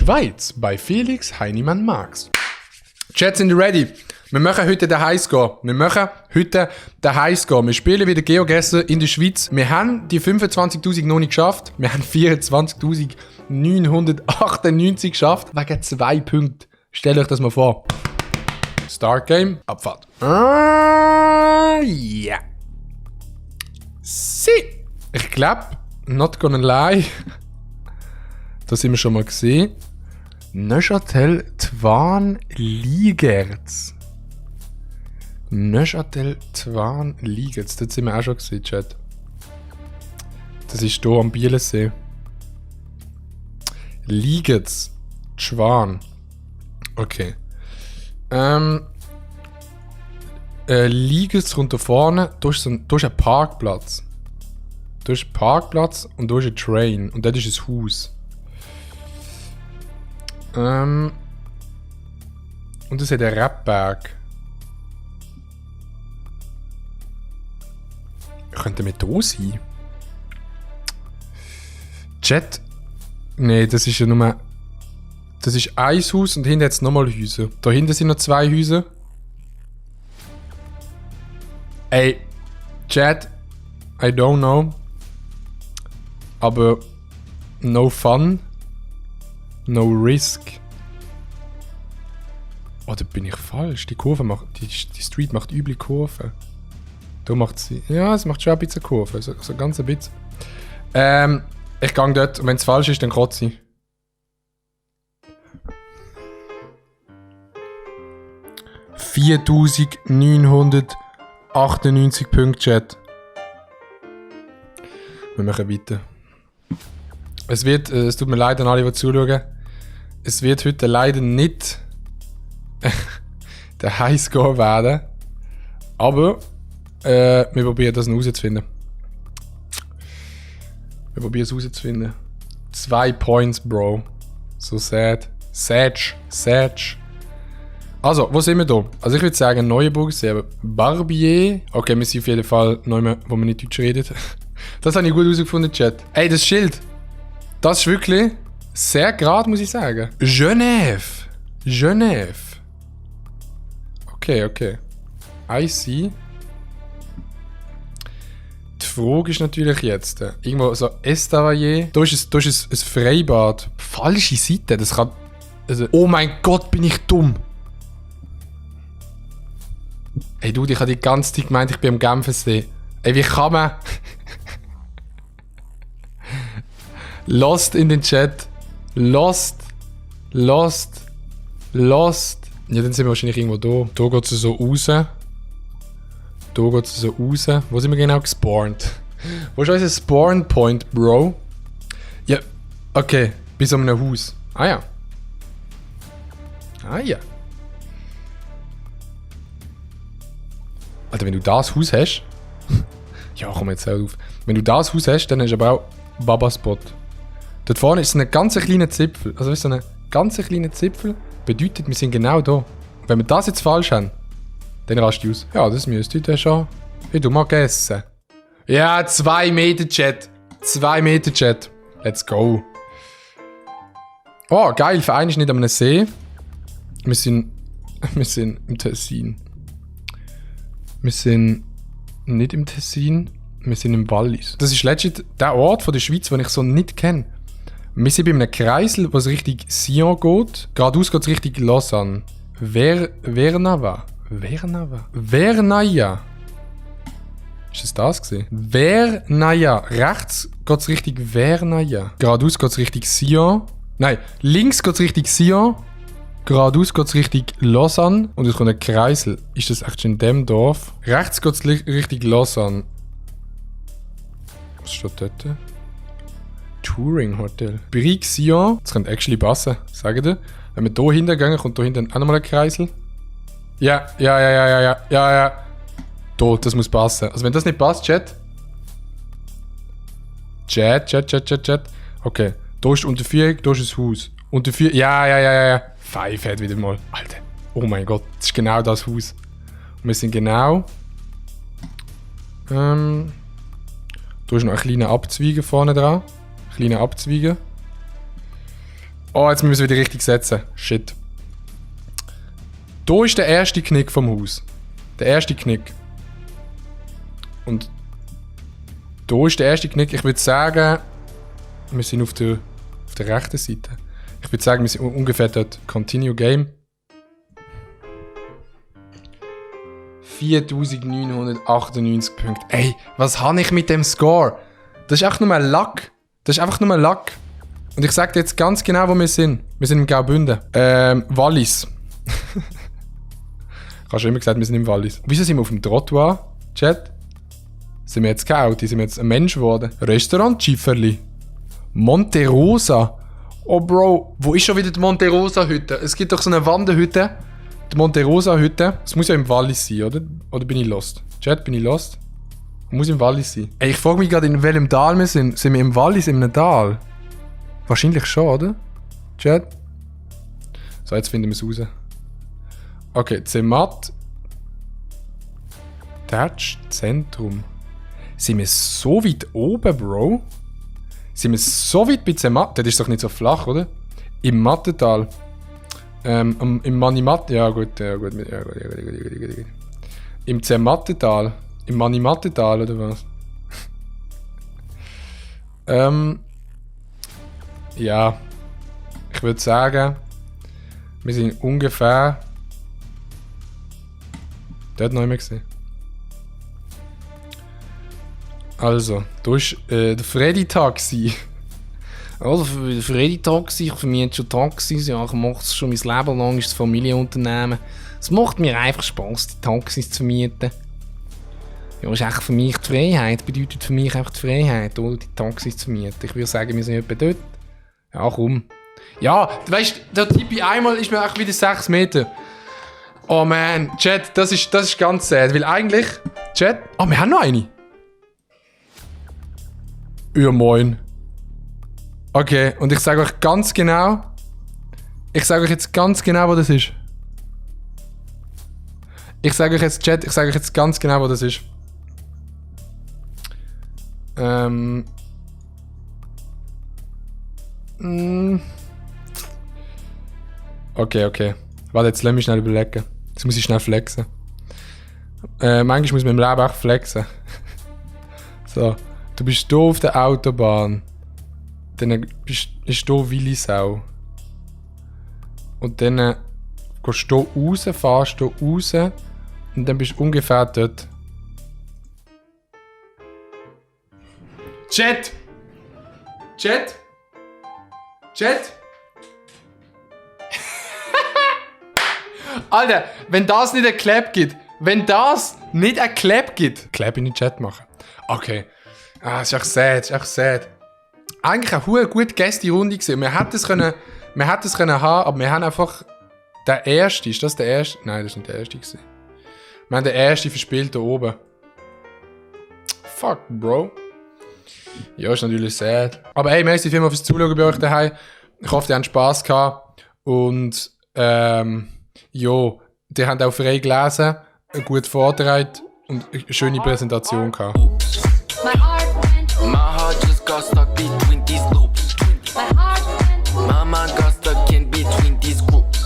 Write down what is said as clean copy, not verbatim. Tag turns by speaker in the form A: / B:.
A: Schweiz bei Felix Heinemann Marx. Chat, sind ready? Wir machen heute den Highscore. Wir spielen wieder GeoGuessr in der Schweiz. Wir haben die 25.000 noch nicht geschafft. Wir haben 24.998 geschafft. Wegen 2 Punkten. Stellt euch das mal vor. Start Game, Abfahrt. Ja. Ich glaube, not gonna lie. Das sind wir schon mal gesehen. Neuchâtel Twan Ligerz. Neuchâtel Twan Ligerz. Das sind wir auch schon gesehen, Chat. Das ist hier am Bielensee. Ligerz. Twan. Okay. Ligerz runter vorne. Da ist ein Parkplatz. Da ist ein Parkplatz und da ist ein Train. Und dort ist ein Haus. Und das ist der Rebberg. Könnte wir da sein? Chat? Nee, das ist ja nur. Das ist ein Haus und hinten hat es nochmal Häuser. Da hinten sind noch 2 Häuser. Ey, Chat, I don't know. Aber no fun. No risk. Oh, da bin ich falsch. Die Kurve macht. Die Street macht üble Kurven. Da macht sie. Ja, es macht schon ein bisschen Kurve. So ganz ein bisschen. Ich gehe dort und wenn es falsch ist, dann kotze ich. $4.998 Punkte, Chat. Wir machen weiter. Es tut mir leid an alle, die zuschauen. Es wird heute leider nicht der Highscore werden. Aber wir probieren das noch herauszufinden. 2 Points, Bro. So sad. Sad. Also, wo sind wir da? Also ich würde sagen, Neuenburg, Barbier. Okay, wir sind auf jeden Fall neu, wo wir nicht Deutsch reden. Das habe ich gut herausgefunden, Chat. Ey, das Schild. Das ist wirklich sehr gerade, muss ich sagen. Genève. Okay. I see. Die Frage ist natürlich jetzt, irgendwo so Estavayer. Da ist ein Freibad. Falsche Seite, das kann. Also, oh mein Gott, bin ich dumm. Ey, du, ich habe die ganze Zeit gemeint, ich bin am Genfersee. Ey, wie kann man. Lost in den Chat. Lost. Ja, dann sind wir wahrscheinlich irgendwo da. Da geht es so raus. Wo sind wir genau gespawnt? Wo ist unser Spawn Point, Bro? Ja, okay. Bis um ein Haus. Ah ja. Alter, wenn du das Haus hast. Ja, komm jetzt auf. Wenn du das Haus hast, dann hast du aber auch Baba-Spot. Dort vorne ist ein ganz kleiner Zipfel. Also, weißt du, so ein ganz kleiner Zipfel bedeutet, wir sind genau da. Wenn wir das jetzt falsch haben, dann rast du aus. Ja, das müsste ich dann schon. Ich tu mal gegessen. Ja, 2 Meter Chat. Let's go. Oh, geil. Verein ist nicht am See. Wir sind im Tessin. Wir sind nicht im Tessin. Wir sind im Wallis. Das ist letztlich der Ort von der Schweiz, den ich so nicht kenne. Wir sind bei einem Kreisel, was Richtung Sion geht. Geradeaus geht es Richtung Lausanne. Vernaya. Ist es das gewesen? Vernaya. Rechts geht es Richtung Vernaya. Geradeaus geht es Richtung Sion. Nein, links geht es Richtung Sion. Geradeaus geht es Richtung Lausanne. Und es kommt ein Kreisel. Ist das echt in dem Dorf? Rechts geht es Richtung Lausanne. Was steht dort? Touring Hotel. Brique Sion. Das könnte actually passen, sage dir. Wenn wir hier hinten gehen, kommt hier hinten auch nochmal ein Kreisel. Ja. Da, das muss passen. Also wenn das nicht passt, Chat. Okay. Da ist die Unterführung, da ist das Haus. Unterführung. Ja. Five hat wieder mal. Alter. Oh mein Gott, das ist genau das Haus. Und wir sind genau. Da ist noch ein kleiner Abzweiger vorne dran. Oh, jetzt müssen wir wieder richtig setzen. Shit. Da ist der erste Knick vom Haus. Der erste Knick. Und da ist der erste Knick. Ich würde sagen, wir sind auf der rechten Seite. Ich würde sagen, wir sind ungefähr dort. Continue Game. 4998 Punkte. Ey, was habe ich mit dem Score? Das ist einfach nur ein Luck. Das ist einfach nur ein Luck. Und ich sage dir jetzt ganz genau, wo wir sind. Wir sind im Graubünden. Wallis. Ich habe schon immer gesagt, wir sind im Wallis. Wieso sind wir auf dem Trottoir? Chat? Sind wir jetzt kein Auto? Sind wir jetzt ein Mensch geworden? Restaurant Schifferli. Monte Rosa. Oh Bro, wo ist schon wieder die Monte Rosa Hütte? Es gibt doch so eine Wanderhütte. Die Monte Rosa Hütte. Das muss ja im Wallis sein, oder? Oder bin ich lost? Chat, bin ich lost? Muss im Wallis sein. Ey, ich frage mich gerade, in welchem Tal wir sind. Sind wir im Wallis, in einem Tal? Wahrscheinlich schon, oder? Chat? So, jetzt finden wir es raus. Okay, Zermatt. Tatsch, Zentrum. Sind wir so weit oben, Bro? Sind wir so weit bei Zermatt? Das ist doch nicht so flach, oder? Im Mattental. Im Manimatt. Ja, gut. Im Zermattental. Im Manimattental, oder was? Ja. Ich würde sagen, wir sind ungefähr dort noch immer gesehen. Also, da ist der Freddy Taxi.
B: Also für Freddy Taxi, ich vermiete schon Taxis, ja, ich mache es schon mein Leben lang, ist das Familienunternehmen. Es macht mir einfach Spass, die Taxis zu vermieten. Ja, ist echt für mich die Freiheit, bedeutet für mich einfach die Freiheit, oder? Die Taxis zu vermieten. Ich würde sagen, wir sind etwa dort. Ja, komm.
A: Ja, weißt du, der Tippi einmal ist mir echt wieder 6 Meter. Oh man, Chat, das ist ganz sad, weil eigentlich, Chat, oh, wir haben noch eine. Ja, moin. Okay, und ich sage euch ganz genau, wo das ist. Ich sage euch jetzt, Chat, ganz genau, wo das ist. Okay. Warte, jetzt lass mich schnell überlegen. Jetzt muss ich schnell flexen. Manchmal muss man im Leben auch flexen. So, du bist hier auf der Autobahn. Dann ist hier Willisau. Und dann gehst du hier raus, fahrst hier raus und dann bist du ungefähr dort. Chat! Alter, wenn das nicht ein Clap gibt, Clap in den Chat machen. Okay. Ah, ist echt sad. Eigentlich eine gute Gäste-Runde gewesen. Wir hätten es können haben, aber wir haben einfach der erste. Ist das der erste? Nein, das war nicht der erste gewesen. Wir haben den ersten verspielt hier oben. Fuck, Bro. Ja, ist natürlich sad. Aber hey, merci vielmals fürs Zuschauen bei euch daheim. Ich hoffe, ihr habt Spass gehabt. Und ja, die haben auch frei gelesen, gut vorgetragen und eine schöne Präsentation gehabt.